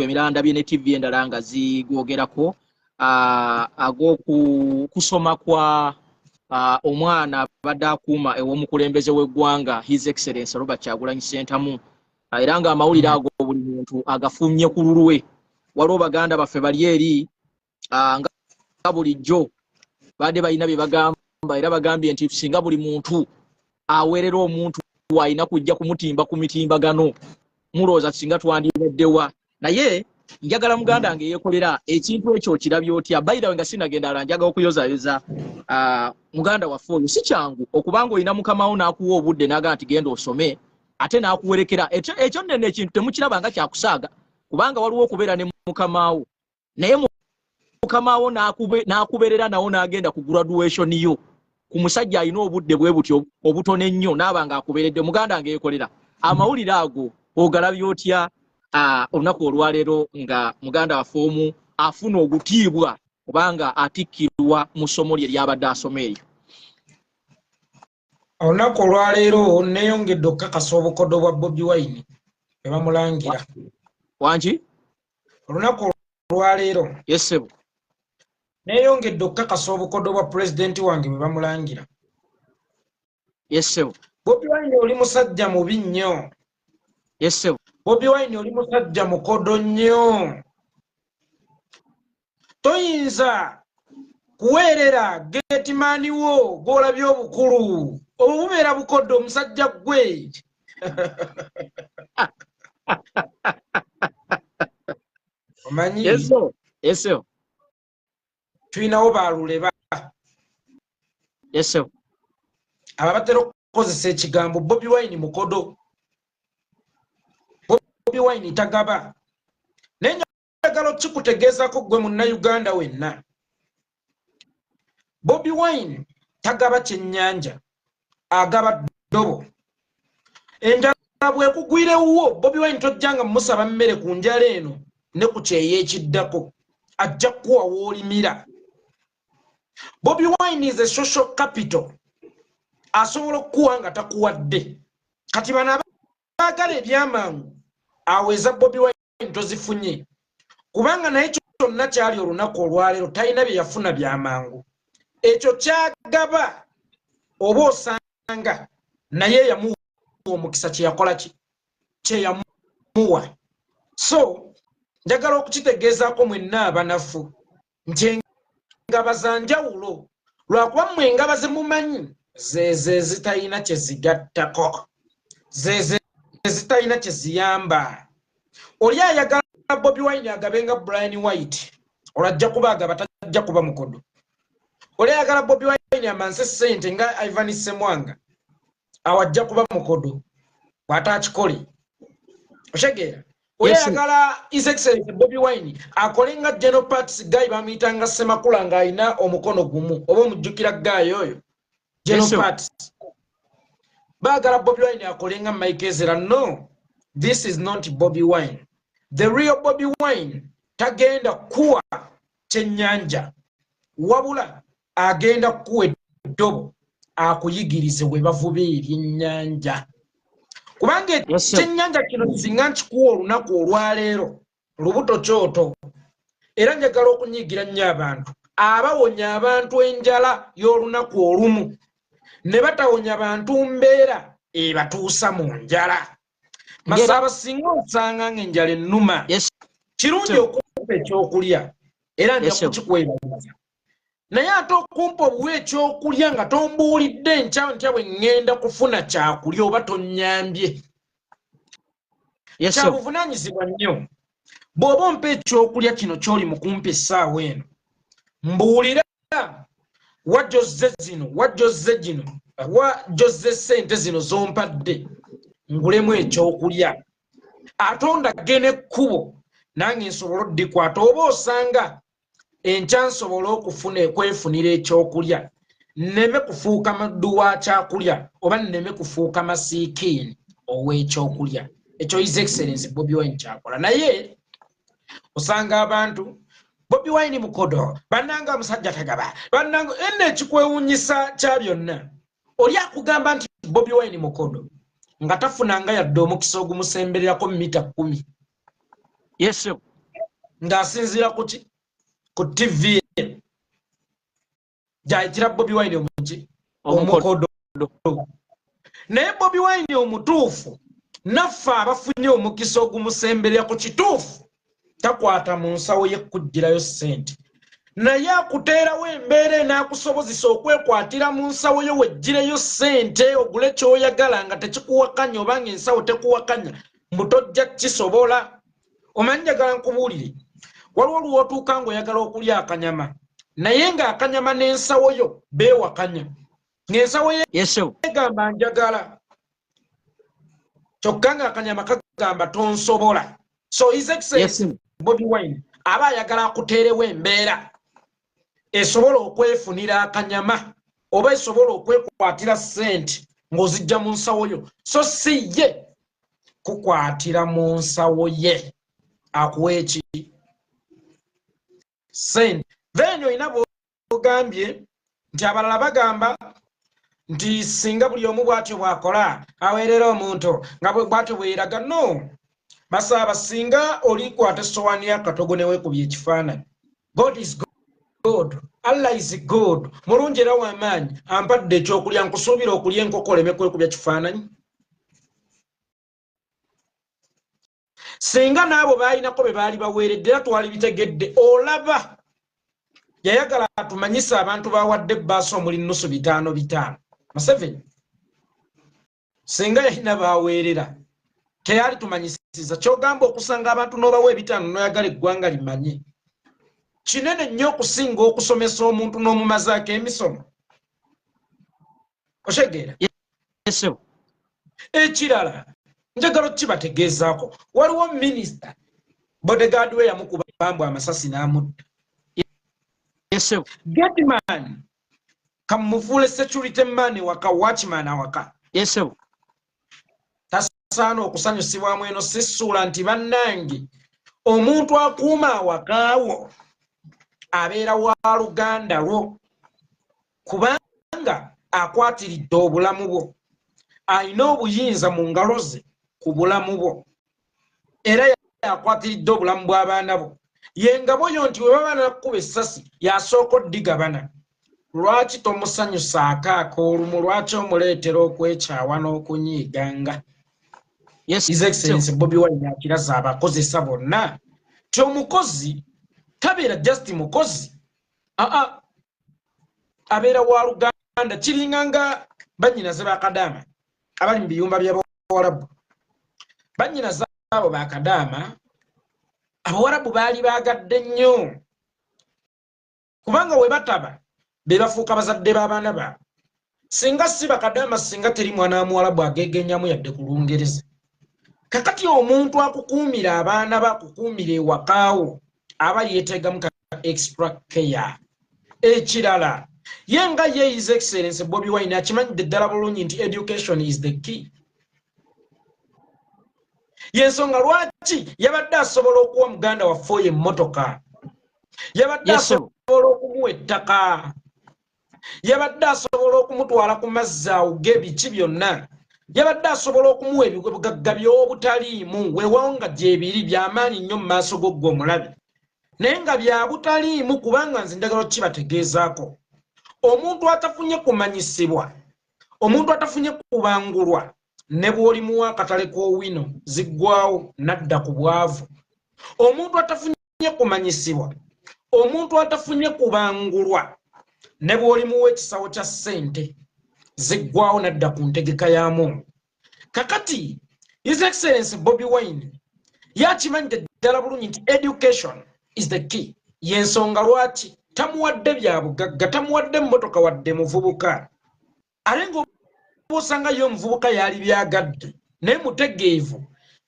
Emirala ndabye ne TV endala nga zigwogerako, ag'okusoma kwa omwana abadde akuuma ew'omukulembeze w'eggwanga, His Excellence Robert Kyagulanyi Ssentamu. Era nga amawulire ago buli muntu agafumye ku lulwe. Waliwo baganda baffe bali eri nga bulijjo badde balina bye bagamba, era bagambye nti singa buli muntu aweerera omuntu alina kujja kumutimba ku mitimbagano, mulowooza singa twandibaddewa? Naye njagala muganda wange yeekolera ekintu ekyo okirabye otya? Bayirawe nga sinagenda ala, njagala okuyozayoza muganda waffe oyo. Si kyangu okubanga olina mukamawo n'akuwa obudde n'agamba nti genda osome, ate n'akuwerekera. Ekyo nene ekintu temukiraba nga kyakusaaga, kubanga waliwo okubeera ne mukamawo, naye mukamawo n'akubeerera nawo n'agenda ku graduation yo, ku musajja alina obudde bwe butyo obutono ennyo n'aba nga akubeeredde. Muganda wange yeekolera, amawulire ago ogalabye otya olunaku olwaleero nga muganda waffe omu afuna ogutiibwa kubanga atikkirwa mu ssomo lye lyabadde asoma eryo? Olunaku olwaleero neeyongedde okukakasa obukodo bwa Bobi Wine bwe bamulangira. Wangi? Olunaku olwaleero Yes ssebo. neeyongedde okukakasa obukodo bwa pulezidenti wange bwe bamulangira. Yes ssebo. Bobi Wine, oli musajja mubi nnyo. Yes ssebo. Bobi Wine, oli musajja mukodo nnyo. Toyinza kuweerera gateman wo gw'olabye obukulu obwo, bubeera bukodo, omusajja gwe. Omanyi, Yes ssebo, yes ssebo. tulinawo baluleba Yes ssebo. aba batera okukozesa ekigambo Bobi Wine mukodo, Bobi Wine tagaba, naye njagala okikutegeezako gwe Munnayuganda wenna, Bobi Wine tagaba kyennyanja, agaba ddobo. Enjala bwekugwirewwo, Bobi Wine tojjanga mumusaba mmere ku njala eno ne ku kyeyo ekiddako, ajja kukuwa w'olimira. Bobi Wine is a social capital, asobola okukuwa nga takuwadde. Kati bano abaagala ebyamangu, aweeza Bobi Wine tozifunye, kubanga naye kyonna kyali olunaku olwaleero talina bye yafuna byamangu. Ekyo kyagaba oba osanga naye yamuwa omukisa kyeyakola ki kyeyamuwa. So njagala okukitegeezaako mwenna abanafu nti engaba za njawulo, lwakuba mmwe engaba ze mumanyi zezo ezitalina kye zigattako, zezo ezitalina kye ziyamba. Oli ayagala Bobi Wine agabe nga Brian White, olwo ajja kuba agaba, tajja kuba mukodo. Oli ayagala Bobi Wine amanse ssente nga Ivan Semwanga, awo ajja kuba mukodo bw'ataakikole. Otegeera? Oli ayagala His Excellence Bobi Wine akole nga General Parts guy bamuyitanga Semakula ng'alina omukono gumu, oba omujjukira guy oyo, General Parts. Baagala Bobi Wine akole nga Mike Ezra. No, this is not Bobi Wine. The real Bobi Wine tagenda kuwa kyennyanja, wabula agenda kuwa eddobo akuyigirize we bavuba ebyennyanja, kubanga ekyennyanja kino singa nkikuwa olunaku olwaleero, lubuto kyoto. Era njagala okunyiigira nnyo abantu abawonya abantu enjala y'olunaku olumu ne batawonya bantu mbeera ebatuusa mu njala. Masaaba, singa osanga ng'enjala ennuma, kirungi okumpa ekyokulya, era nja kukikwebaza, naye ate okumpa obuwa ekyokulya nga tombuulidde nkya ntya bwe ŋŋenda kufuna kyakulya, oba tonnyambye. Kyabuvunaanyizibwa nnyo bw'oba ompa ekyokulya kino ky'oli mu kumpa essaawa eno, mbuulira wajozze zino, wajozze gino, wajozze ssente zino z'ompadde ngulemu ekyokulya, ate ondage n'ekkubo nange nsobole oddikwata, oba osanga enkya nsobole okufuna ekwefunira ekyokulya, nneme kufuuka muddu wa kyakulya oba nneme kufuuka masiikiini ow'ekyokulya. Ekyo His Excellence Bobi Wine kyakola. Naye osanga abantu, Bobi Wine mukodo, bannanga omusajja tagaba, bannanga enno. Ekikwewuunyisa kya byonna, oli akugamba nti Bobi Wine mukodo nga tafunanga yadde omukisa ogumusembererako mita 10. Yes. Ng'asinziira ku ki? Ku TV gyayitira Bobi Wine omuki? Omukodo. Naye Bobi Wine omutuufu, naffe abafunye omukisa ogumusemberera ku kituufu, takwata mu nsawo ye kuggyirayo ssente, naye akuteerawo embeera enaakusobozesa okwekwatira mu nsawo yo weggireyo ssente ogule ky'oyagala nga tekikuwakanya, oba nga ensawo tekuwakanya mbu tojja kisobola. Omanyi, njagala nkubuulire, waliwo lw'otuuka ng'oyagala okulya akanyama, naye ng'akanyama n'ensawo yo beewakanya, ng'ensawo ye egamba njagala, kyokka ng'akanyama kagamba tonsobola. So His Excellence Bobi Wine aba ayagala akuteerewo embeera esobola okwefunira akanyama oba esobola okwekwatira ssente ng'ozijja mu nsawo yo, so si ye kukwatira mu nsawo ye akuwa eki ssente. Then olina bwogambye nti abalala bagamba nti singa buli omu bw'atyo bw'akola aweerera omuntu nga bw'atyo bwe yeeraga. No basaaba, singa olikwata essowaani y'akatogo ne weekubya ekifaananyi, God is good, Allah is good, mulungi era w'amaanyi, ampadde ekyokulya, nkusuubira okulya enkoko oleme kwekubya kifaananyi. Singa n'abo baalinako be baali baweeredde era twali bitegedde. Olaba yayagala atumanyise abantu bawadde ebbaasa omuli nusu bitaano bitaano. Museveni singa yalina baweerera teyali tumanyisiza. Kyogamba okusanga abantu n'obawa ebitaano n'oyagala eggwanga limanye kinene nnyo okusinga okusomesa omuntu n'omumazaako emisomo. Otegeera? Ekirala njagala okukibategeezaako, waliwo minisita bodyguard we yamukuba bambu amasasi n'amutta. Gateman, kamufuule security man waka, watchman awaka, tasaana okusanyusibwamu. Eno sisuula nti bannange, omuntu akuuma awakaawo abeera wa luganda lwo, kubanga akwatiridde obulamu bwo, alina obuyinza mu ngalo ze ku bulamu bwo, era yakwatiridde obulamu bw'abaana bo. Ye ngabo yo nti we baba nakuba essasi yasooka oddigabana. Lwaki tomusanyusaako akoolumu? Lwaki omuleetera okwekyawa n'okunyiiganga? His Excellence Bobi Wine akiraza abakozesa bonna ti omukozi tabeera just mukozi, aa, abeera wa luganda. Kiringa nga bannyinaze bakadaama abali mu biyumba by'abawarabu. Bannyinaze abo bakadaama abawarabu baali baagadde nnyo, kubanga we bataba be bafuuka bazadde b'abaana baabwe. Singa si bakadaama, singa teri mwana wa muwarabu agegenyamu yadde ku Lungereza. Kakati omuntu akukuumira abaana be, akukuumira ewakaawo, aba yeetegamu ka extra care. Ekirala, ye nga ye His Excellence Bobi Wine akimanyidde ddala bulungi nti education is the key. Yensonga lwaki yabadde asobola okuwa muganda waffe oyo emmotoka, yabadde asobola okumuwa ettaka, yabadde asobola okumutwala ku mazzi awuge biki byonna, yabadde asobola okumuwa ebugagga by'obutaliimu. Weewaawo nga gyebiri byamaanyi nnyo mu maaso g'oggwe omulabi, naye nga bya butaliimu. Kubanga nze njagala okukibategeezaako, omuntu atafunye kumanyisibwa, omuntu atafunye kubangulwa, ne bw'olimuwa akatale k'owino ziggwawo nadda ku bwavu. Omuntu atafunye kumanyisibwa, omuntu atafunye kubangulwa, ne bw'olimuwa ekisawo kya ssente ziggwawo nadda ku ntegeka ya Mungu. Kakati His Excellence Bobi Wine yakimanyidde ddala bulungi nti education is the key. Yensonga lwaki tamuwadde bya bugagga, tamuwadde mmotoka wadde muvubuka, ate nga osanga ye omuvubuka yali byagadde, naye mutegeevu,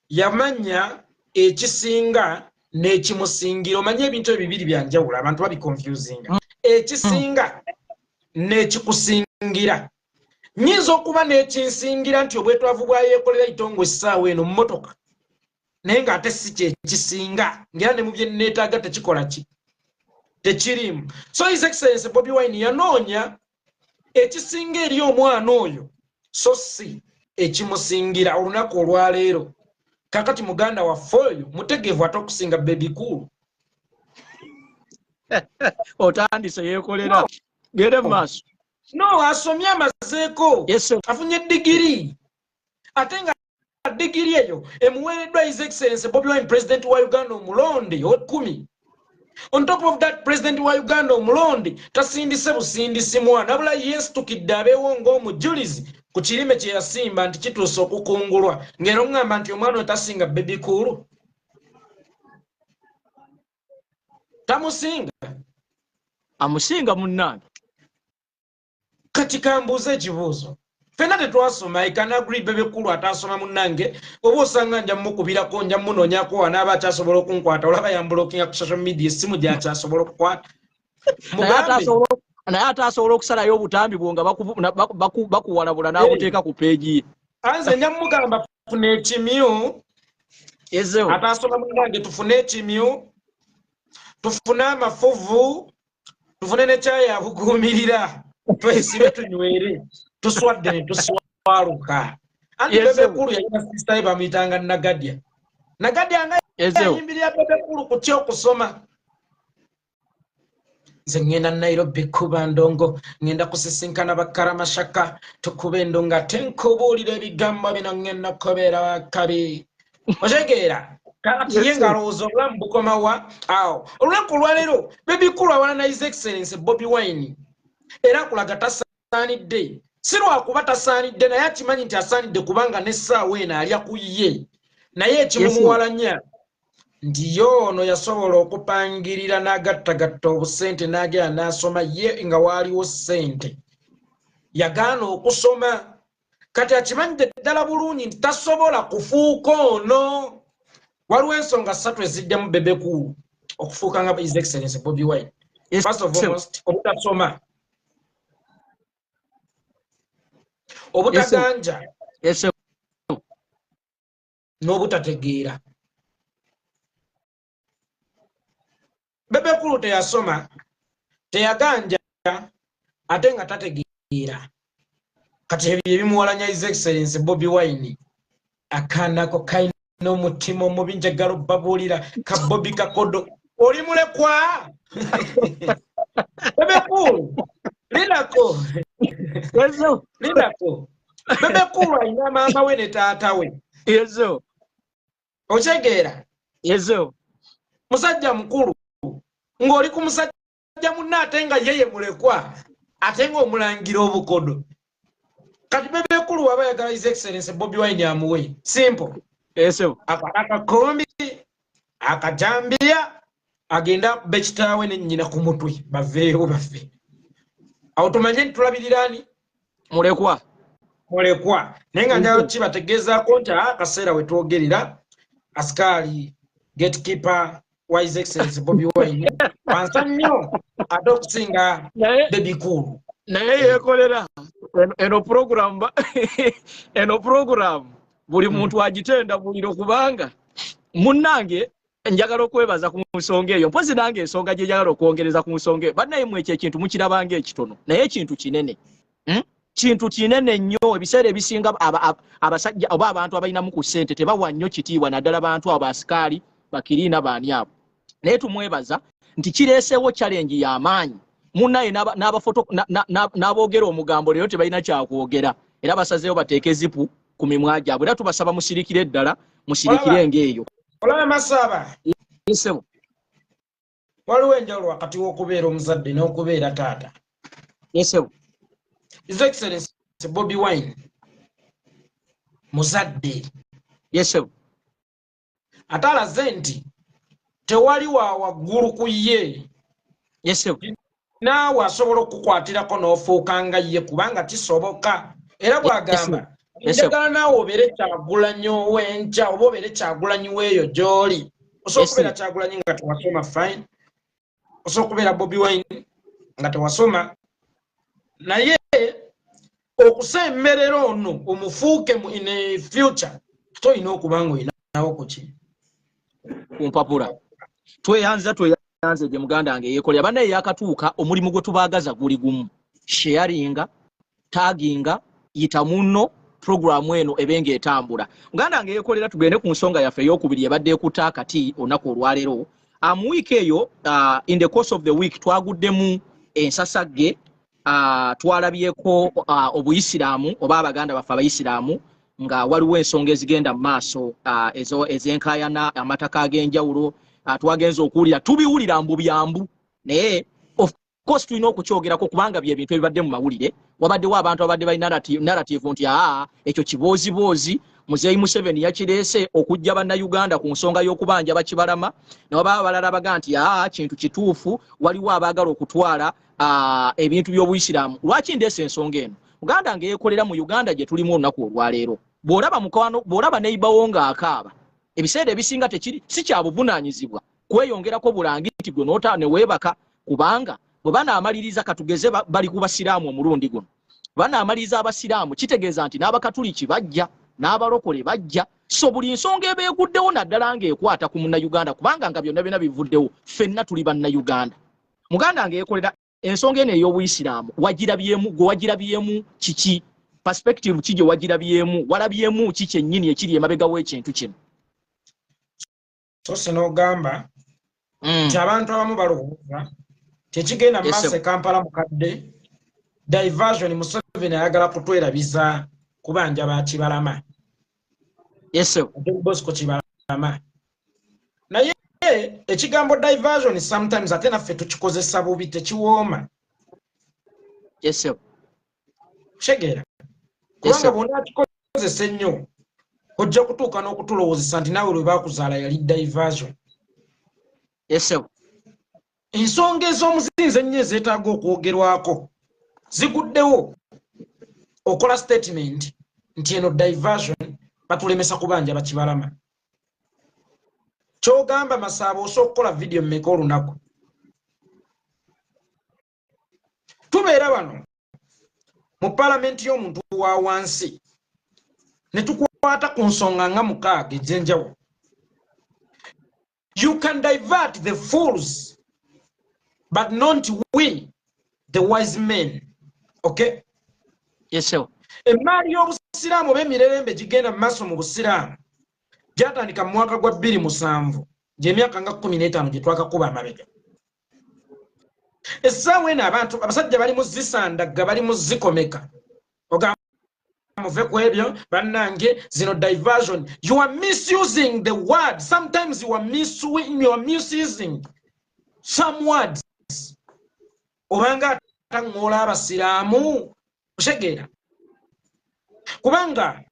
yamanya ekisinga n'ekimusingira. Omanye ebintu ebyo bibiri byanjawulo, abantu babiconfusinga. Ekisinga n'ekikusingira. Nyinza okuba n'ekinsingira nti obwetwavu bwa Yeekolera Itongo essaawa eno mmotoka, naye ng'ate si kyekisinga, ngaera ne mu bye neetaaga tekikola ki, tekiriimu. So His Excellence Bobi Wine yanoonya ekisinga eri omwana oyo, so si ekimusingira. Olunaku olwaleero Kakati muganda waffe oyo mutegeevu ate okusinga Bebe Cool. Otandise yeekolera, gende mu maaso. No, asomye, amazeeko, afunye digiri, ate nga digiri eyo emuweereddwa His Excellence Bobi Wine, President wa Uganda omulonde owekumi. On top of that, President wa Uganda omulonde tasindise busindisi mwana, wabula yeesitukidde abeewo ng'omujulizi ku kirime kye yasimba nti kituuse okukungulwa. Ng'era oŋŋamba nti omwana oyo tasinga Bebe Cool? Tamusinga? Amusinga, munnange. Kati kambuuza ekibuuzo. Ffenna tetwasoma, I can agree. Bebe Cool ataasoma, munnange, oba osanga nja mukubirako, nja munoonyako wanaaba akyasobola okunkwata. Olaba yamblockinga ku social media, essimu gyakyasobola okukwata. Naye ate asobola okusalayo obutambi bwo nga bakuwalabula n'abuteeka ku page ye. Anze nja mugamba tufune ekimyu. Ataasoma, munnange, tufune ekimyu, tufune amafuvu, tufune nekyayi abuguumirira, twesibe, tunywere, tuswadde ne tuswaluka. Anti Bebe Cool yalina sister ye bamuyitanga Nagadya. Nagadya nga yayimbirira Bebe Cool ku kyokusoma. Nze ŋŋenda Nairobi kuba ndongo, ŋŋenda kusisinkana bakaramashaka, tukuba endongo, ate nkubuulira ebigambo bino, ŋŋenda kubeera wakabi. Otegeera? Kakati ye ng'alowooza obulamu bukomawa awo. Olunaku olwaleero Bebe Cool awala na His Excellence Bobi Wine, era akulaga tasaanidde. Si lwakuba tasaanidde, naye akimanyi nti asaanidde, kubanga n'essaawa eno alya ku ye. Naye ekimumuwalanya nti ye ono yasobola okupangirira n'agattagatta obusente n'agenda n'asoma, ye nga waaliwo ssente yagaana okusoma. Kati akimanyidde ddala bulungi nti tasobola kufuuka ono. Waliwo ensonga ssatu ezijjamu Bebe Cool okufuuka nga His Excellence Bobi Wine. First of all, obutasoma, obutaganja n'obutategeera. Bebe Cool teyasoma, teyaganja, ate nga tategeera. Kati ebyo ebimuwalanya His Excellence Bobi Wine. Akaanako kalina omutima omubi, njagala obbabuulira. Ka Bobi kakodo, oli mulekwa. Bebe Cool, linako, linako. Bebe Cool alina maama we ne taata we. Okyegeera? Musajja mukulu ng'oli ku musajja munne, ate nga ye ye mulekwa, ate ng'omulangira obukodo. Kati Bebe Cool waba ayagala His Excellence Bobi Wine amuwe, simple, akakombi, akajambiya, agenda akuba ekitaawe ne nnyina ku mutwe, baveewo baffe. Awo tumanye nti tulabiriraani? Mulekwa. Mulekwa. Naye nga njagala kibategeezaako nti akaseera we twogerera, asikaali gatekeeper wa His Excellence Bobi Wine wansa nnyo ate okusinga Bebe Cool. Naye yeekolera, eno program, eno program buli muntu agitenda buliro, kubanga munnange njagala okwebaza ku nsonga eyo. Mpozi nange ensonga gye njagala okwongereza ku nsonga eyo, bannaye mu ekyo ekintu mukirabanga ekitono, naye ekintu kinene, Kintu kinene nnyo. Ebiseera ebisinga abasajja oba abantu abalinamu ku ssente tebawa nnyo kitiibwa, naddala bantu abo basikaali bakiriina baani abo. Naye tumwebaza nti kireeseewo challenge y'amaanyi, munnaye. N'aboogera omugambo leero tebalina kyakwogera, era basazeewo bateeke zipu ku mimwa gyabwe. Era tubasaba musirikire ddala, musirikire ng'eyo. Olaba Masaba? Ssebo. Waliwo enjawulo wakati w'okubeera omuzadde n'okubeera taata. Ssebo. His Excellence Bobi Wine muzadde. Ssebo. Ate alaze nti tewali wa waggulu ku ye. Ssebo. Naawe asobola okukukwatirako n'ofuuka nga ye, kubanga kisoboka. Era bw'agamba, njagala naawe obeere Kyagulanyi ow'enkya, oba obeere Kyagulanyi weeyo gy'oli. Osobola okubeera Kyagulanyi nga tewasoma, fine. Osobola okubeera Bobi Wine nga tewasoma, naye okusemberera ono omufuuke mu in a future, tolina okuba nga olinawo kuki? Ku mpapula. Tweyanza, tweyanze gye muganda wange yeekolera. Bannaye yakatuuka, omulimu gwe tubaagaza guli gumu: sharinga, taginga, yita munno. Programu eno ebe ng'etambula. Muganda nga yeekolera, tugende ku nsonga yaffe eyokubiri ebadde ekuta akati olunaku olwaleero. Mu wiiki eyo, in the course of the week, twaguddemu ensasagge. Twalabyeko obuyisiraamu oba abaganda baffe abayisiraamu nga waliwo ensonga ezigenda mu maaso ez'enkaayana amataka ag'enjawulo. Twagenza okuwulira, tubiwulira mbu byambu, naye of course tulina okukyogerako kubanga bye bintu ebibadde mu mawulire. Wabaddewo abantu abadde balina narrative nti aa, ekyo kibooziboozi, Muzeeyi Museveni yakireese okujja bannayuganda ku nsonga y'okubanja bakibalama, ne wababa abalala baga nti aa, kintu kituufu, waliwo abaagala okutwala ebintu by'obuyisiraamu. Lwaki ndeesa ensonga eno? Uganda nga yeekolera, mu Uganda gye tulimu olunaku olwaleero, bw'olaba mukwano, bw'olaba neighbour ng'akaaba, ebiseera ebisinga tekiri si kya buvunaanyizibwa kweyongerako bulangiti gwe n'ota ne weebaka, kubanga bwe banaamaliriza, katugeze bali ku basiraamu omulundi guno, banaamaliriza abasiraamu, kitegeeza nti n'abakatuliki bajja, n'abalokole bajja. So buli nsonga eba eguddewo, naddala ng'ekwata ku munnayuganda, kubanga nga byonna byonna bivuddewo, ffenna tuli bannayuganda. Muganda nga yeekolera, ensonga eno ey'obuyisiraamu wagirabyemu, gwe wagirabyemu kiki? Perspective ki gye wagirabyemu? Walabyemu ki kyennyini ekiri emabega w'ekintu kino? So si n'ogamba nti abantu abamu balowooza tekigenda mu maaso e Kampala mukadde diversion, Museveni ayagala kutwerabiza kubanja bakibalama. Yes. Bosco Kibalama. Naye ekigambo diversion sometimes ate naffe tukikozesa bubi, tekiwooma. Yes. Kitegeera? Kubanga bw'onaakikozesa ennyo, ojja kutuuka n'okutulowoozesa nti naawe lwe baakuzaala yali diversion. Yes. Ensonga ez'omuzinzi ennyo ezeetaaga okwogerwako ziguddewo, okola statement nti eno diversion, batulemesa kubanja bakibalama. Kyogamba Masaaba osobola okukola vidiyo mmeka olunaku? Tubeera wano mu paalamenti y'omuntu wa wansi ne tukwata ku nsonga nga 6 ez'enjawulo. You can divert the fools, but not we, the wise men. Okay? Yes, sir. Emaali y'obusiraamu oba emirerembe gigenda mu maaso mu busiraamu gyatandika mu mwaka gwa 2007, gy'emyaka nga 15 gye twakakuba amabega. Essaawa eno abantu abasajja bali mu zisandagga, bali mu zikomeka. Ogamba muve ku ebyo bannange, zino diversion. You are misusing the word. Sometimes you are misusing some words. Obanga ataŋŋoola abasiraamu, otegeera? Kubanga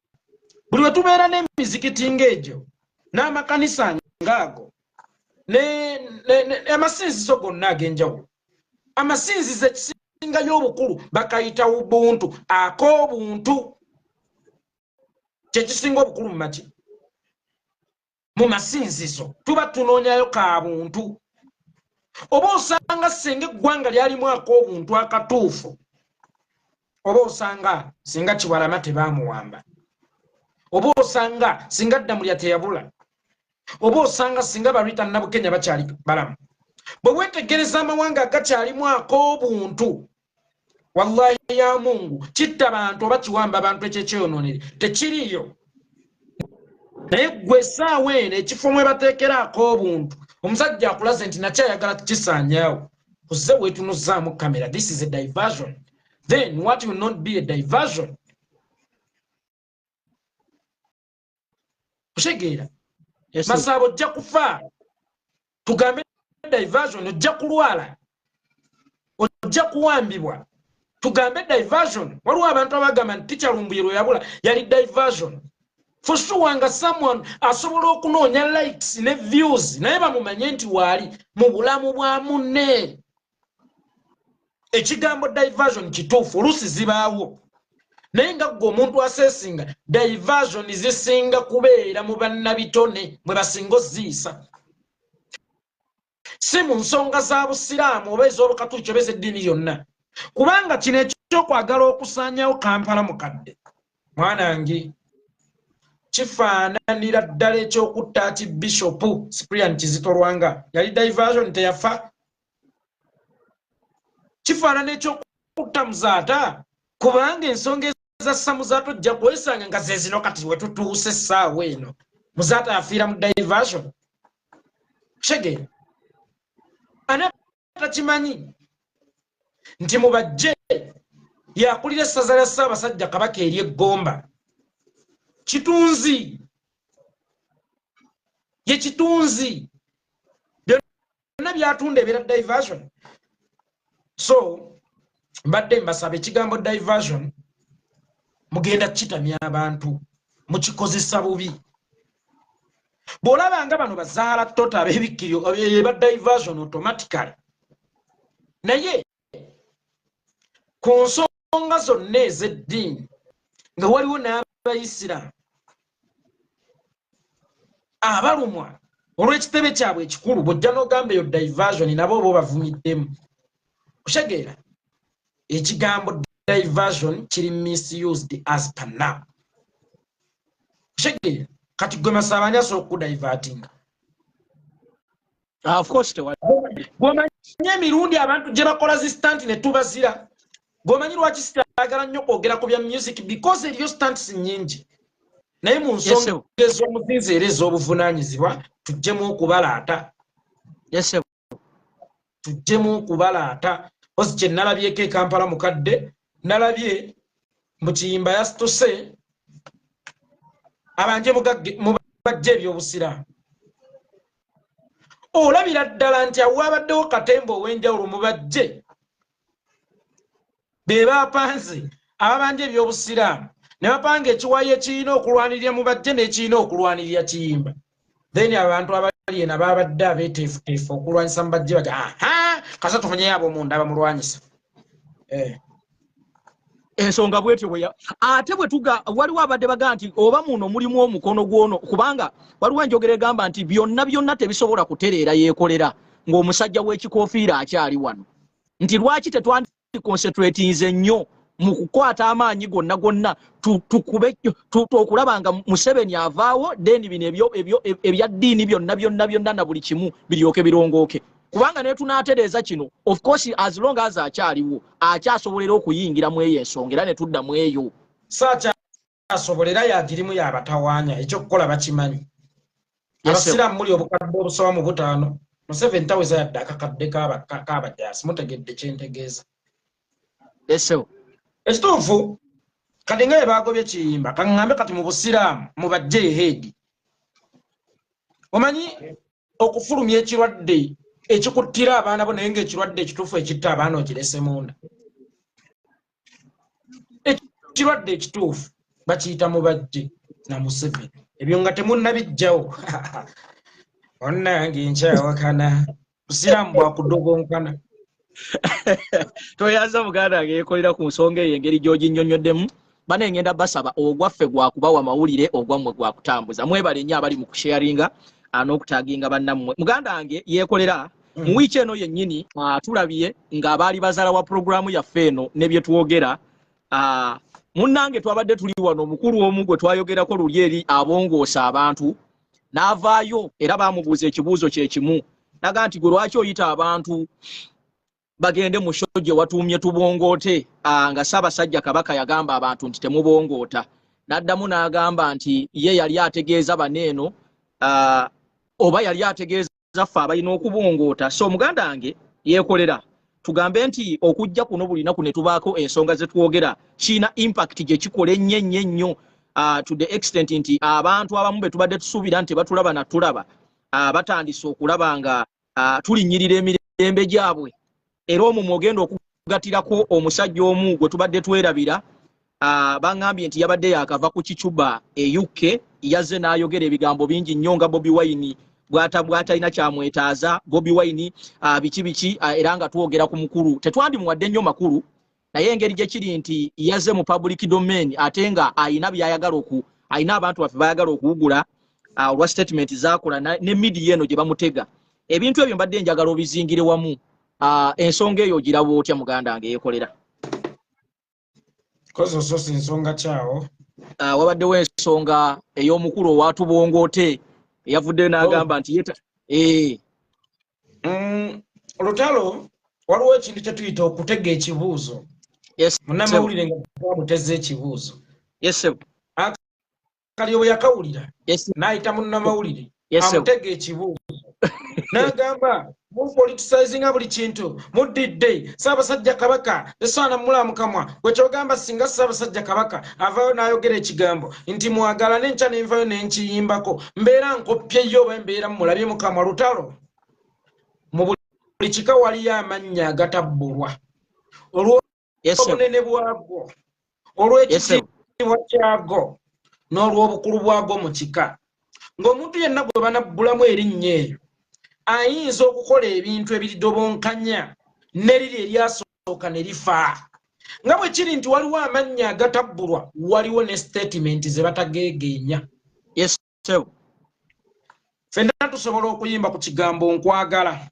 buli we tubeera n'emizikiti ng'egyo n'amakanisa ng'ago amasinzizo gonna ag'enjawulo, amasinzizo ekisingayo obukulu bakayita ubuntu, ak'obuntu kyekisinga obukulu mu maki mu masinzizo tuba tunoonyayo ka buntu. Oba osanga singa eggwanga lyalimu ak'obuntu akatuufu, oba osanga singa Kiwalama tebaamuwamba, oba osanga singa Ddamulya teyabula, oba osanga singa Barita Nabukenya bakyali balamu. Bwe weetegereza amawanga agakyalimu ak'obuntu, wallahi ya Mungu, kitta bantu oba kiwamba abantu ekyekyeyonoonere tekiriiyo. Naye gwe essaawa eno ekifo mwe bateekera ak'obuntu, omusajja akulaze nti nakyayagala tukisaanyaawo, ozze weetunuzzaamu kamera. This is a diversion. Then what will not be a diversion? Otegeera? Yes, Masaaba ojja kufa tugambe diversion, ojja kulwala, ojja kuwambibwa tugambe diversion. Waliwo abantu abagamba nti Teacher Lumbuye lwe yabula yali diversion. For sure nga someone asobola okunoonya likes ne views, naye bamumanye nti waali mu bulamu bwa munne. Ekigambo diversion kituufu, oluusi zibaawo, naye nga ggwe omuntu aseesinga diversion zisinga kubeera mu bannabitone mwe basinga oziyisa, si mu nsonga za busiraamu oba ez'obukatuliki oba ez'eddiini yonna. Kubanga kino ekyokwagala okusaanyawo Kampala mukadde, mwanange, kifaananira ddala ekyokutta ati Bishop Cyprian Kizito Lwanga. Yali diversion, teyafa. Kifaanana ekyokutta Muzaata, kubanga ensonga za Samuzaata ojja kwesanga nga ze zino. Kati wetutuuse essaawa eno, Muzaata yafiira mu diversion. Kitegeera, ani takimanyi nti Mubajje yakulira essaza lya Ssaabasajja Kabaka ery'Eggomba? Kitunzi ye kitunzi, byonna byatunda ebeera diversion. So mbadde mbasaba, ekigambo diversion mugenda kitamya abantu, mukikozesa bubi. Bw'olaba nga bano bazaala tota ab'ebikkiryo eba diversion automatically. Naye ku nsonga zonna ez'eddiini nga waliwo n'Abayisiraamu abalumwa olw'ekitebe kyabwe ekikulu, bw'ojja n'ogamba eyo diversion, nabo oba obavumiddemu. Kutegeera, ekigambo diversion kiri misused as per now. Kutegeera, kati gwe Masaba, ani asobola okudivertinga? Ah, of course tewali. Gwomanyi emirundi abantu gye bakola zi stunt ne tubazira. Gwomanyi lwaki sitagala nnyo kwogera ku bya music? Because eriyo stunts nnyingi, naye mu nsonga ez'omuzinzi era ez'obuvunaanyizibwa, tuggyemu okubalaata. Tuggyemu okubalaata. Ozi kye nalabyeko e Kampala, mukadde, nalabye mu Kiyimba yasituse abanje mubajje ebyobusiraamu. Olabira ddala nti awo wabaddewo katemba ow'enjawulo. Mubajje be bapanze ababanja ebyobusiraamu ne bapanga ekiwayi ekirina okulwanirira Mubajje n'ekirina okulwanirira Kiyimba. Then abantu abali ena babadde abeeteefuteefu okulwanyisa Mubajje, baga aha, kasa tufunyeyo ab'omunda abamulwanyisa. Eh. Ensonga bwetyo bwe ate bwe tuga, waliwo abadde baga nti oba muno mulimu omukono gwono, kubanga waliwo enjogera egamba nti byonna byonna tebisobola kutereera yeekolera ng'omusajja w'ekikofiira akyali wano, nti lwaki tetwandiconcentratinze nnyo mu kukwata amaanyi gonna gonna tukube okulaba nga Museveni avaawo, then bino ebyo ebya ddiini byonna byonna byonna na buli kimu biryoke birongooke? Kubanga ne tunaatereeza kino, of course, as long as akyaliwo, akyasobolera okuyingira mu eyo ensonga era ne tudda mu eyo. Saakyasobolera, yagirimu, yabatawaanya, ekyokukola bakimanyi. Abasiraamu muli obukadde obusoba mu 5, Museveni taweza yadde akakadde k'abajaasi. Mutegedde kyentegeeza? Esebo. Ekituufu, kati nga bwe bagobye Kiyimba, kaŋŋambe kati mu busiraamu mubajje head. Omanyi okufulumya ekirwadde ekikuttira abaana bo, naye ngaekirwadde ekituufu ekitta abaana okirese munda. Ekirwadde ekituufu bakiyita Mubajje na Museveni. Ebyo nga temunnabijjawo, onnange nkyawakana, busiraamu bwakudogonkana. Toyaza, muganda wange yekolera, ku nsonga eyo engeri gy'oginnyonnyoddemu. Bane, ngenda basaba, ogwaffe gwakubawa mawulire, ogwammwe gwakutambuza. Mwebale nnyo abali mu kusharinga n'okutaginga bannammwe. Muganda wange yeekolera, mu wiiki eno yennyini tulabye ng'abaali bazaala wa puroguramu yaffe eno ne bye twogera. Munnange, twabadde tuli wano, omukulu omu gwe twayogerako luli eri abongoosa abantu n'avaayo era baamubuuza ekibuuzo kye kimu, naga nti gwe lwaki oyita abantu bagende mu show gye watuumye Tubongoote, nga Ssaabasajja Kabaka yagamba abantu nti temubongoota? N'addamu n'agamba nti ye yali ategeeza baneeno, oba yali ategeeza ffe abalina okubongoota. So muganda wange yeekolera, tugambe nti okujja kuno buli naku ne tubaako ensonga ze twogera kirina impact gye kikola ennyo ennyo ennyo, to the extent nti abantu abamu be tubadde tusuubira nti batulaba natulaba, batandise okulaba nga tulinnyirira emirembe gyabwe. Era omwo mwogenda okugatirako omusajja omu gwe tubadde twerabira, baŋŋambye nti yabadde yakava ku kicuba e UK, yazze n'ayogera ebigambo bingi nnyo nga Bobi Wine bw'atalina kyamwetaaza, Bobi Wine biki biki, era nga twogera ku mukulu tetwandimuwadde nnyo makulu, naye engeri gye kiri nti yazze mu public domain ate nga ayina byayagala oku ayina abantu baffe bayagala okuwugula olwa statement zakola ne media eno gye bamutega ebintu ebyo, mbadde njagala obizingire wamu. Ensonga eyo ogiraba otya, muganda wange yeekolera? Kozi osoose ensonga kyawo? Wabaddewo ensonga ey'omukulu owatubongoote eyavuddeyo n'agamba nti yeta eh. Lutalo, waliwo ekintu kye tuyita okutega ekibuuzo. Munnamawulire nga bamuteze ekibuuzo, Akalyobo yakawulira n'ayita munnamawulire amutega ekibuuzo n'agamba, "Mupoliticizinga buli kintu, muddidde Ssaabasajja Kabaka, tesaana mumula mukamwa." Gwe kyogamba, singa Ssaabasajja Kabaka avaayo n'ayogera ekigambo nti mwagala, n'enkya nenvayo nenkiyimbako, mbeera nkopyeyo oba embeera mumulabye mukamwa? Lutalo mu buli kika waliyo amannya agatabbulwa olw'obunene bwago, olw'ekitiibwa kyago, n'olw'obukulu bwago mu kika, ng'omuntu yenna gwe banabbulamu erinnya eyo ayinza okukola ebintu ebiridobonkanya neriri eryasooka ne lifa. Nga bwe kiri nti waliwo amannya agatabbulwa, waliwo ne statement ze batageegeenya. Ffenna tusobola okuyimba ku kigambo "nkwagala",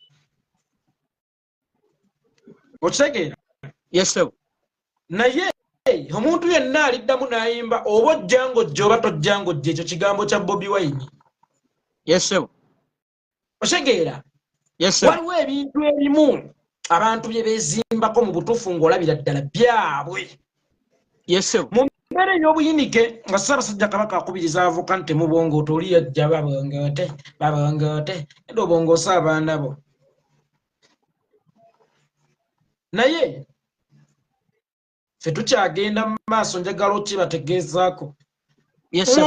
okitegeera? Naye omuntu yenna aliddamu n'ayimba oba ojja ng'ojja oba tojja ng'ojja, ekyo kigambo kya Bobi Wine. Okitegeera? Waliwo ebintu ebimu abantu bye beezimbako mu butuufu ng'olabira ddala byabwe. Mu mbeera ey'obuyinike nga Ssaabasajja Kabaka akubiriza abavuka nti temubongoota, oli yajja babongoote, babongoote, eda obongoose abaana bo. Naye ffe tukyagenda mu maaso. Njagala okibategeezaako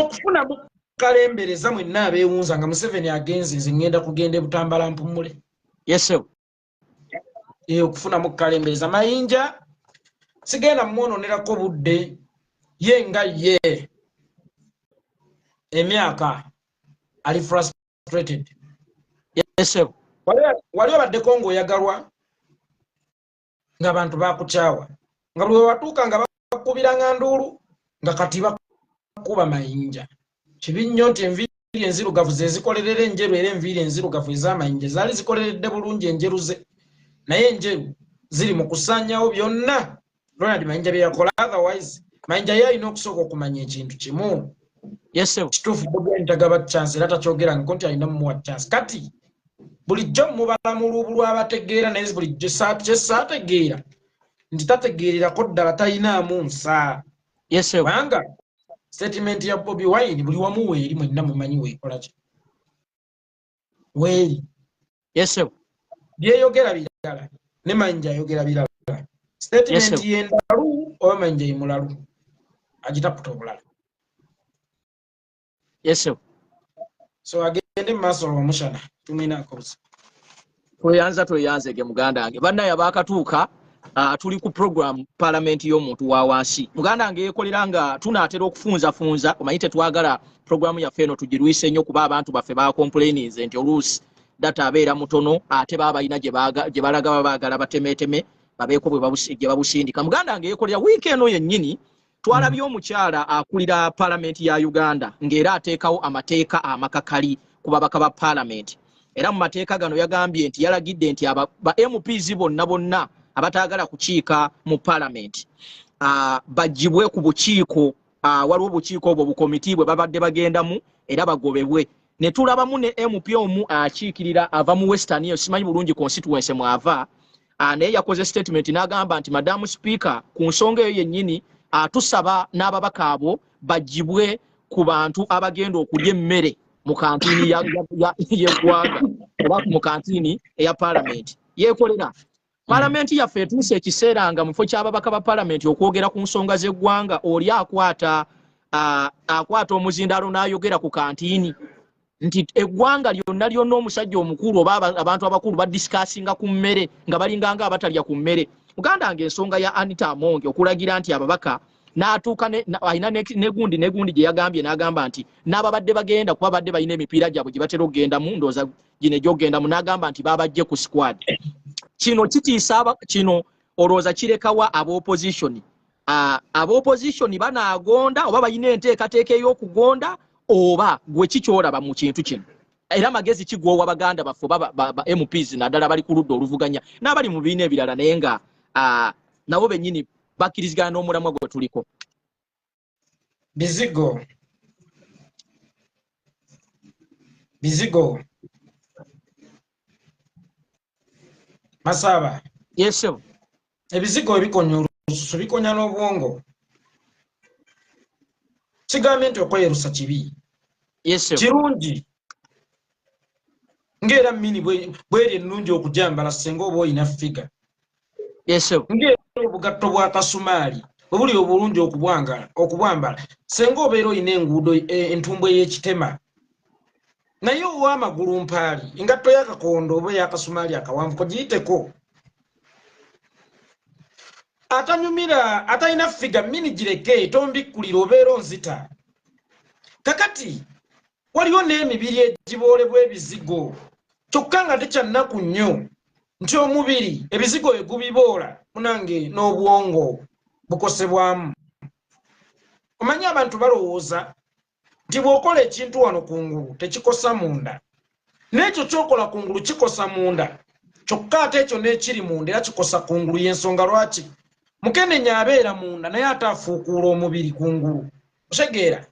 okufunamu kalembereza mwenna abeewunza nga Museveni agenze, nze ŋŋenda kugenda ebutambala mpumule. Okufunamu kalembereza Mayinja sigenda mumwononerako budde, ye nga ye emyaka ali frustrated. Wali obaddeko ng'oyagalwa ng'abantu bakukyawa, nga buli wewatuuka nga bakubiranga nduulu, nga kati bakuba mayinja. Kibi nnyo nti enviiri enzirugavu ze zikolerera enjeru, era enviiri enzirugavu ez'amayinja zaali zikoleredde bulungi enjeru ze, naye enjeru ziri mu kusaanyawo byonna Ronald Mayinja bye yakola. Otherwise Mayinja ye alina okusooka okumanya ekintu kimu kituufu: Bobi Wine tagaba chance, era takyogerangako nti alina mumuwa chance. Kati bulijjo mubala mu luubu lw'abategeera, naye bulijjo kyesaategeera nti tategeererako ddala, talinaamu nsa, kubanga statement ya Bobi Wine buli wamu weeri, mwenna mumanyi weekola ki, weeri. Byeyogera birala ne Mayinja ayogera birala. Statement yendalu oba Mayinja ye mulalu agitaputa obulala? So agende mu maaso olwomushana, tumwinaako busa. Tweyanza, tweyanzege muganda wange. Bannaye abaakatuuka, tuli ku program Palamenti y'omuntu wa wansi. Muganda wange yeekolera nga tunaatera okufunzafunza, omanyi tetwagala programu yaffe eno tugirwise nnyo, kuba abantu baffe bacomplaininze nti oluusi data abeera mutono, ate baba balina gye balaga, baba baagala batemeeteme babeeko gye babusindika. Muganda wange yeekolera, wiiki eno yennyini twalabye omukyala akulira palamenti ya Uganda ng'era ateekawo amateeka amakakali ku babaka ba palamenti. Era mu mateeka gano yagambye nti yalagidde nti ba MPs bonna bonna abataagala kukiika mu palamenti baggyibwe ku bukiiko. Waliwo obukiiko obwo bukomiti bwe babadde bagendamu, era bagobebwe. Ne tulabamu ne MP omu akiikirira ava mu Western eyo, simanyi bulungi constituency mwava, naye yakoze statement n'agamba nti, "Madamu Speaker, ku nsonga eyo yennyini atusaba n'ababaka abo baggyibwe ku bantu abagenda okulya emmere mu kantiini y'eggwanga oba mu kantiini eya palamenti." Yeekolera, palamenti yaffe etuuse ekiseera nga mu kifo ky'ababaka ba palamenti okwogera ku nsonga z'eggwanga, oli akwata omuzindaalo n'ayogera ku kantiini nti eggwanga lyonna lyonna omusajja omukulu oba abantu abakulu badiscussinga ku mmere nga balinganga abatalya ku mmere. Muganda wange, ensonga ya Anita Among okulagira nti ababaka n'atuuka alina negundi negundi gye yagambye, n'agamba nti n'ababadde bagenda kuba badde balina emipiira gyabwe gye batera okugendamu, ndowooza gino egy'okugendamu, n'agamba nti babajje ku squad. Kino kitiisa, kino olowooza kirekawa ab'opposition? Ab'opposition banaagonda oba balina enteekateeka ey'okugonda, oba gwe kikyolaba mu kintu kino? Era magezi kigwowa baganda baffe oba ba MPs, naddala bali ku ludda oluvuganya n'abali mu bibiina ebirala, naye nga nabo bennyini bakkirizigana n'omulamwa gwe tuliko? Bizigo, bizigo, Masaba. Yes. Ebizigo ebikonya. Lususu, bikonya n'obwongo. Kigambye nti okweyerusa kibi? Kirungi, ng'era mini bweri ennungi okujambala senga oba olina figure, ng'era obugatto bwa kasumaali bwe buli obulungi okubwambala senga obeera olina enguudo, entumbwe y'ekitema. Naye ow'amagulu mpaali, engatto y'akakondo oba ey'akasumaali akawanvu kogiyiteko. Atanyumira, atalina figure, mini gireke, tombikkulira, obeera onzita. Kakati waliwo n'emibiri egiboolebwa ebizigo, kyokka nga tekyannaku nnyo nti omubiri ebizigo egubiboola, munange, n'obwongo bukosebwamu. Omanyi abantu balowooza nti bw'okola ekintu wano kungulu tekikosa munda, n'ekyo kyokola kungulu kikosa munda, kyokka ate ekyo n'ekiri munda era kikosa kungulu. Y'ensonga lwaki mukenenya abeera munda naye ate afuukuula omubiri kungulu. Otegeera?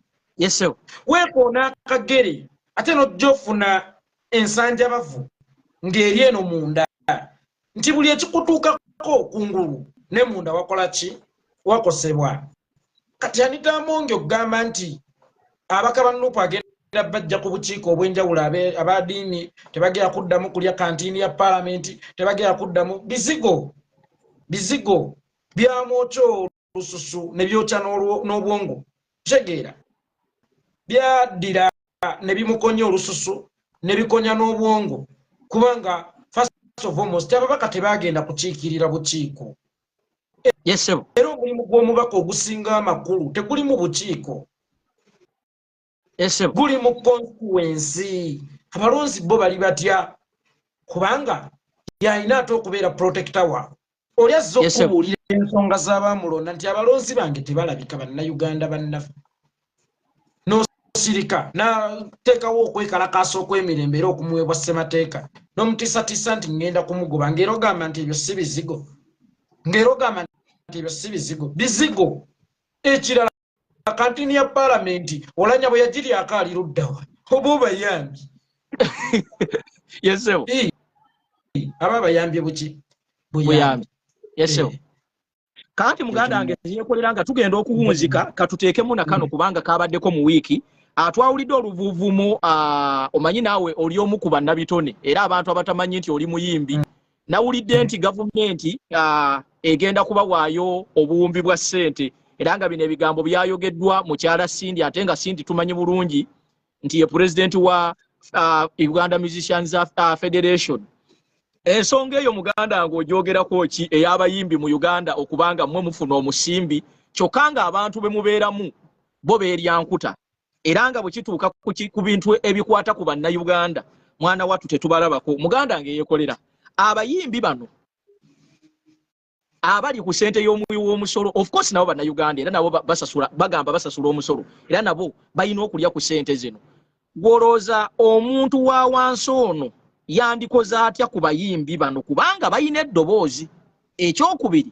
Weekoona akagere, ate n'ojja ofuna ensanjabavu ng'eri eno munda, nti buli ekikutuukako kungulu ne munda wakola ki? Wakosebwa. Kati Anita Amongi okugamba nti abaka ba NUP agenda bajja ku bukiiko obw'enjawulo, abadiini tebagenda kuddamu kulya kantiini ya paalamenti, tebagenda kuddamu bizigo, bizigo byamwokya olususu ne byokya n'obwongo. Kitegeera, byaddira ne bimukonya olususu ne bikonya n'obwongo, kubanga first of almost ababaka tebagenda kukiikirira bukiiko. Era omulimu gw'omubaka ogusinga amakulu teguli mu bukiiko, guli mu constituency. Abalonzi bo bali batya? Kubanga yalina ate okubeera protector waabwe. Oli azze okubuulira ensonga z'abamulonda nti abalonzi bange tebalabika, bannayuganda bannaffe, n'osirika, n'ateekawo okwekalakaasa okw'emirembe era okumuweebwa ssemateeka, n'omutiisatiisa nti ŋŋenda kumugoba, ng'era ogamba nti ebyo si bizigo, ng'era ogamba nti ebyo si bizigo. Bizigo. Ekirala, kantini ya paalamenti olanya bwe yagiryako ali luddawa? Oba obayambye? Aba abayambye buki? Buyambi. Yes. Kakati muganda wange yekolera nga tugenda okuwunzika, katuteekemu nakano, kubanga kabaddeko mu wiiki. Twawulidde oluvuuvumo. Omanyi naawe oli omu ku bannabitone, era abantu abatamanyi nti oli muyimbi. Nawulidde nti gavumenti egenda kubawaayo obuwumbi bwa ssente, era nga bino ebigambo byayogeddwa mukyala Cindy, ate nga Cindy tumanyi bulungi nti ye pulezidenti wa Uganda Musicians Federation. Ensonga eyo, muganda wange, ogyogerako ki, ey'abayimbi mu Uganda okubanga mmwe mufuna omusimbi, kyokka nga abantu be mubeeramu bo beerya nkuta, era nga bwe kituuka ku bintu ebikwata ku bannayuganda, mwana wattu, tetubalabako? Muganda wange yeekolera, abayimbi bano abali ku ssente y'omuwi w'omusolo, of course nabo bannayuganda, era nabo basasula, bagamba basasula omusolo, era nabo balina okulya ku ssente zino. Gwolowooza omuntu wa wansi ono yandikoze atya ku bayimbi bano, kubanga balina eddoboozi? Ekyokubiri,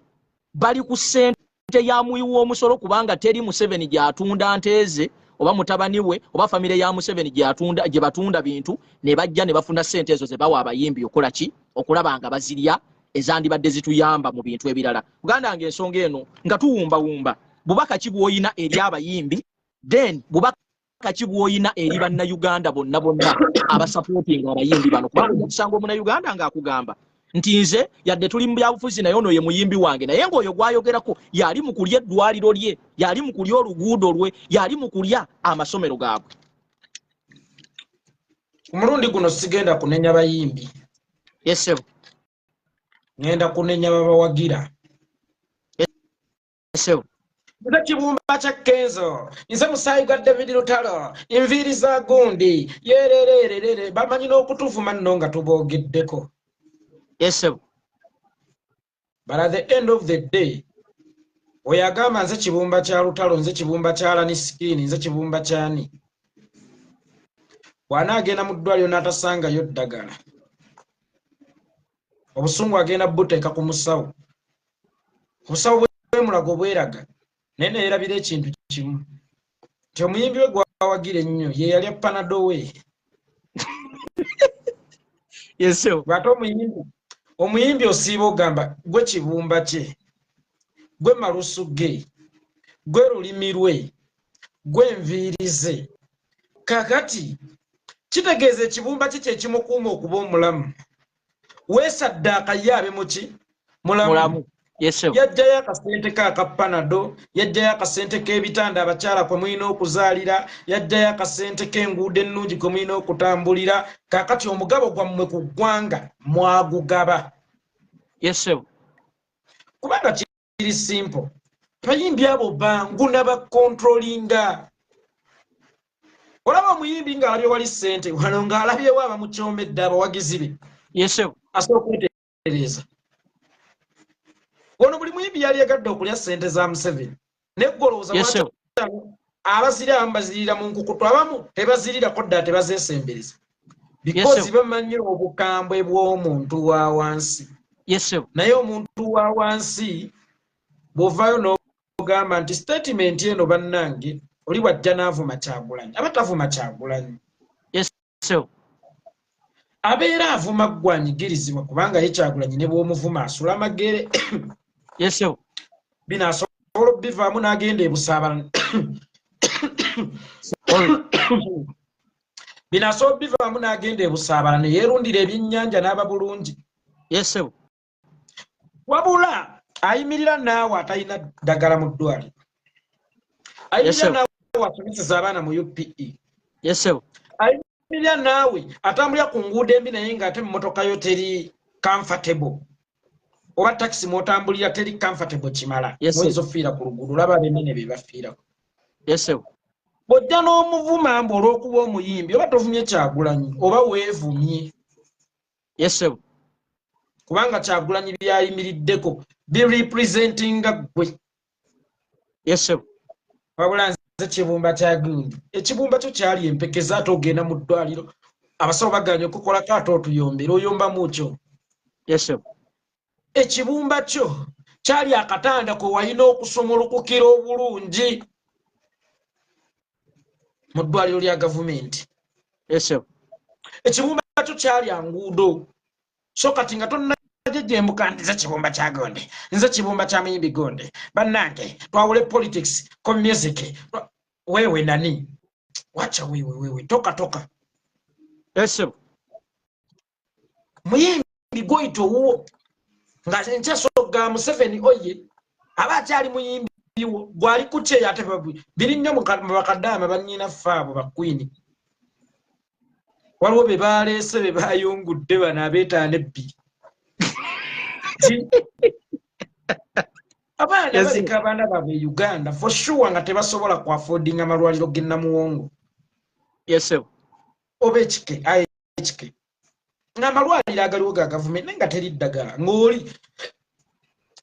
bali ku ssente ya muwi w'omusolo, kubanga teri Museveni gy'atunda nteeze oba mutabani we oba famire ya Museveni gy'atunda gye batunda bintu ne bajja ne bafuna ssente ezo ze bawa abayimbi okola ki? Okulaba nga bazirya, ezandibadde zituyamba mu bintu ebirala. Muganda wange, ensonga eno nga tuwumbawumba, bubaka ki bw'oyina eri abayimbi? Then bubaka ki bw'oyina eri bannayuganda bonna bonna abasapootinga abayimbi bano? Kubanga ojja kusanga omunnayuganda ng'akugamba nti nze yadde tuli mu byabufuzi, naye ono ye muyimbi wange, naye ng'oyo gwayogerako yali mu kulya eddwaliro lye, yali mu kulya oluguudo lwe, yali mu kulya amasomero gaabwe. Ku mulundi guno sigenda kunenya bayimbi. Yes ssebo. Ŋŋenda kunenya babawagira. Ssebo. Nze kibumba kya Kenzo, nze musaayi gwa David Lutalo, enviiri za gundi yererererere. Bamanyi n'okutuvuma nno nga tuboogeddeko. Yes ssebo. But at the end of the day, oyo agamba nze kibumba kya Lutalo, nze kibumba kya Alien Skin, nze kibumba kyani, bw'anaagenda mu ddwaliro n'atasangayo ddagala, obusungu agenda buteeka ku musawo. Obusawo bwemulago bweraga, naye neyerabira ekintu kimu, nti omuyimbi we gwawagira ennyo ye yalya Panado we. Yes ssebo. Bw'ate omuyimbi osiiba ogamba gwe kibumba kye. Gwe malusu ge, gwe lulimi lwe, gwe nviiri ze. Kakati kitegeeza ekibumba kye kyekimukuuma okuba omulamu. Weesaddaaka ye abe muki? Mulamu. Yajjayo akasente ke aka Panado, yajjayo akasente k'ebitanda abakyala kwe mulina okuzaalira, yajjayo akasente k'enguudo ennungi kwe mulina okutambulira. Kakati omugabo gwammwe ku ggwanga mwagugaba. Kubanga kiri simple, abayimbi abo bangu nabakontrolinga. Olaba omuyimbi ng'alabye wali ssente wano, ng'alabyewo abamukyomedde abawagizi be, asobola okwetereeza. Wano buli muyimbi yali yagadde okulya ssente za Museveni, naye golowooza abaziri abamu bazirira mu nkukutu, abamu tebazirirako ddala, tebazeesembereza, because bamanyi obukambwe bw'omuntu wa wansi. Naye omuntu wa wansi bw'ovaayo n'ogamba nti statement eno, bannange, oli bwajja n'avuma Kyagulanyi, aba tavuma Kyagulanyi, abeera avuma gwanyigirizibwa, kubanga ye Kyagulanyi ne bw'omuvuma asula magere. Bino asobola obivaamu n'agenda ebusaabala. Bino asobola obivaamu n'agenda ebusaabala ne yeerundira ebyennyanja n'aba bulungi. Wabula ayimirira naawe atalina ddagala mu ddwaliro, ayimirira naawe asomeseza abaana mu UPE, ayimirira naawe atambulira ku nguudo embi, naye ng'ate mmotoka yo teri comfortable, oba takisi mwotambulira teri comfortable kimala, oyinza ofiira ku luguudo. Olaba abenene be bafiirako. Bw'ojja n'omuvuma mbu olw'okuba omuyimbi, oba tovumye Kyagulanyi, oba weevumye. Kubanga Kyagulanyi byayimiriddeko birepresentinga ggwe. Wabula nze kibumba kya gundi, ekibumba kyo kyali empekeza, ate ogenda mu ddwaliro abasawo baganye okukolako, ate otuyombera oyombamu kyo. Ekibumba kyo kyali akatanda kwe walina okusumulukukira obulungi mu ddwaliro lya gavumenti. Ekibumba kyo kyali anguudo. So kati nga tonnajejembuka nti nze kibumba kya gonde, nze kibumba kya muyimbi gonde, bannange twawule politics ko music, wewe nani? Wacha wewe, wewe toka toka. Muyimbi gwoyita owuwo nga nkyasoga Museveni oye aba akyali muyimbi wo gwali kukyeyo, ate biri nnyo mu bakadaama bannyinaffe abo bakwini. Waliwo be baleese be bayungudde bano abeetaano ebbiri. Abaana baleka abaana baabwe e Uganda for sure nga tebasobola ku affordinga amalwaliro g'e Namuwongo oba ekike aye ekike ng'amalwaliro agaliwo ga gavumenti, naye nga teri ddagala, ng'oli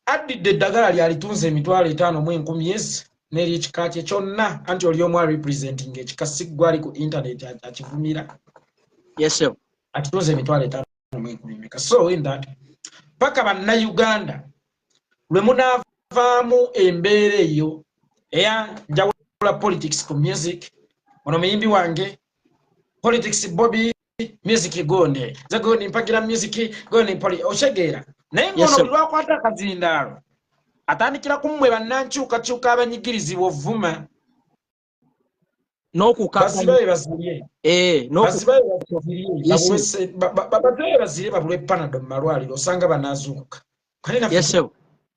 addidde eddagala lyalitunze 50,000 ezi n'eryekika kye kyonna, anti oli omu arepresenting ekika, si gwali ku internet akivumira. Akitunze 50,000 meka. So in that paka bannayuganda lwe munaavaamu embeera eyo eya njawula politics ku music, ono muyimbi wange, politics Bobi, music gonde, nze gondi mpagira music gondi poli, otegeera? Naye ng'ono buli lwakwata akazindaalo atandikira ku mmwe bannankyukakyuka abanyigirizibwa ovuma. N'okukakanya. Bazibye bazirye, babulwe Panado mu malwaliro, osanga banaazuukuka.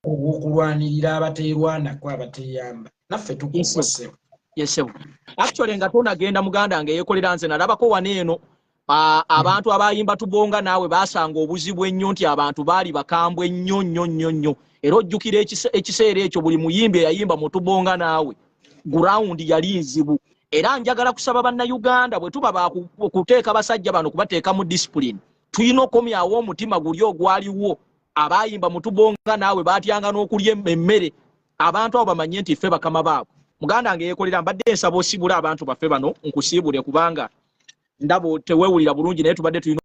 Okulwanirira abateerwanako, abateeyamba, naffe tukuwa, ssebo. Yes ssebo. Actually nga tonagenda, muganda nga eyekolera, nze nalabako wano eno abantu abayimba tubonga naawe basanga obuzibu ennyo nti abantu baali bakambwe nnyo nnyo nnyo nnyo. Era ojjukira ekiseera ekyo buli muyimbi eyayimba mu tubonga naawe, ground yali nzibu. Era njagala kusaba bannayuganda, bwe tuba bakuteeka basajja bano kubateeka mu discipline, tulina okomyawo omutima guli ogwaliwo. Abayimba mu tubonga naawe batyanga n'okulya emmere. Abantu abo bamanye nti ffe bakama baabwe. Muganda nga yeekolera, mbadde nsaba osibule abantu baffe bano, nkusiibule kubanga ndaba teweewulira bulungi, naye tubadde tulina